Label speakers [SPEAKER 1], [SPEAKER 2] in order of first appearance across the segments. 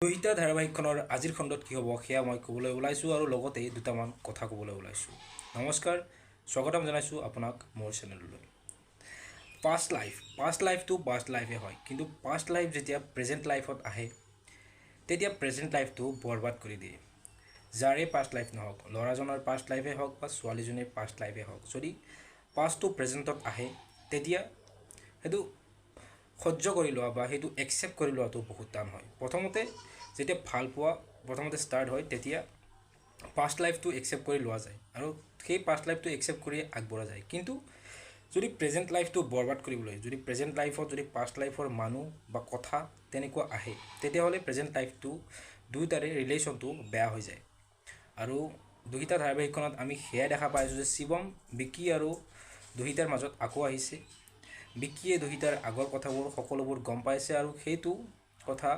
[SPEAKER 1] দুহিতা ধাৰাবাহিকখনৰ আজিৰ খণ্ডত কি হ'ব সেয়া মই ক'বলৈ ওলাইছোঁ আৰু লগতে দুটামান কথা ক'বলৈ ওলাইছোঁ। নমস্কাৰ, স্বাগতম জনাইছোঁ আপোনাক মোৰ চেনেললৈ। পাষ্ট লাইফ, পাষ্ট লাইফটো পাষ্ট লাইফে হয়, কিন্তু পাষ্ট লাইফ যেতিয়া প্ৰেজেণ্ট লাইফত আহে তেতিয়া প্ৰেজেণ্ট লাইফটো বৰবাদ কৰি দিয়ে। যাৰে পাষ্ট লাইফ নহওক, ল'ৰাজনৰ পাষ্ট লাইফে হওক বা ছোৱালীজনীৰ পাষ্ট লাইফে হওক, যদি পাষ্টটো প্ৰেজেণ্টত আহে তেতিয়া সেইটো সহ্য কৰি লোৱা বা সেইটো একচেপ্ট কৰি লোৱাটো বহুত টান হয়। প্ৰথমতে যেতিয়া ভাল পোৱা প্ৰথমতে ষ্টাৰ্ট হয় তেতিয়া পাষ্ট লাইফটো একচেপ্ট কৰি লোৱা যায় আৰু সেই পাষ্ট লাইফটো একচেপ্ট কৰি আগবঢ়া যায়। কিন্তু যদি প্ৰেজেণ্ট লাইফটো বৰবাদ কৰিবলৈ, যদি প্ৰেজেণ্ট লাইফত যদি পাষ্ট লাইফৰ মানুহ বা কথা তেনেকুৱা আহে, তেতিয়াহ'লে প্ৰেজেণ্ট লাইফটো দুয়োটাৰে ৰিলেশ্যনটো বেয়া হৈ যায়। আৰু দুহিতা ধাৰাবাহিকখনত আমি সেয়াই দেখা পাইছোঁ যে শিৱম, বিকি আৰু দুহিতাৰ মাজত আকৌ আহিছে। বিকিয়ে দুহিতাৰ আগৰ কথাবোৰ সকলোবোৰ গম পাইছে আৰু সেইটো কথা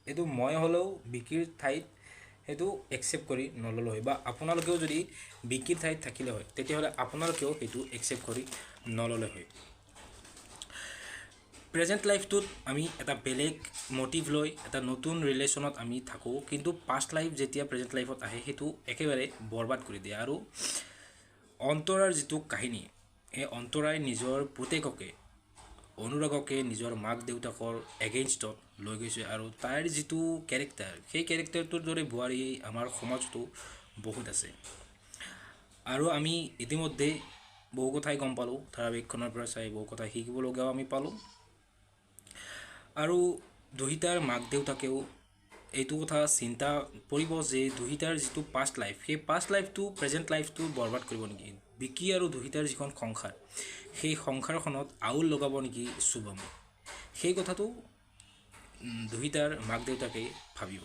[SPEAKER 1] এইটো মই হ'লেও বিকিৰ ঠাইত সেইটো একচেপ্ট কৰি নল'লো হয়, বা আপোনালোকেও যদি বিকিৰ ঠাইত থাকিলে হয় তেতিয়াহ'লে আপোনালোকেও সেইটো একচেপ্ট কৰি নল'লে হয়। প্ৰেজেণ্ট লাইফটোত আমি এটা বেলেগ মটিভ লৈ এটা নতুন ৰিলেশ্যনত আমি থাকোঁ, কিন্তু পাষ্ট লাইফ যেতিয়া প্ৰেজেণ্ট লাইফত আহে সেইটো একেবাৰে বৰবাদ কৰি দিয়ে। আৰু অন্তৰাৰ যিটো কাহিনী, এই অন্তৰাই নিজৰ পুতেককে অনুৰাগকে নিজৰ মাক দেউতাকৰ এগেইনষ্টত লৈ গৈছে আৰু তাইৰ যিটো কেৰেক্টাৰ, সেই কেৰেক্টাৰটোৰ দৰে বোৱাৰী আমাৰ সমাজতো বহুত আছে। আৰু আমি ইতিমধ্যে বহু কথাই গম পালোঁ ধাৰাবাহিকখনৰ পৰা চাই, বহু কথা শিকিবলগীয়াও আমি পালোঁ। আৰু দুহিতাৰ মাক দেউতাকেও এইটো কথা চিন্তা পৰিব যে দুহিতাৰ যিটো পাষ্ট লাইফ, সেই পাষ্ট লাইফটো প্ৰেজেণ্ট লাইফটো বৰবাদ কৰিব নেকি, বিকি আৰু দুহিতাৰ যিখন সংসাৰ, সেই সংসাৰখনত আউল লগাব নেকি শুভমে, সেই কথাটো দুহিতাৰ মাক দেউতাকে ভাবিব।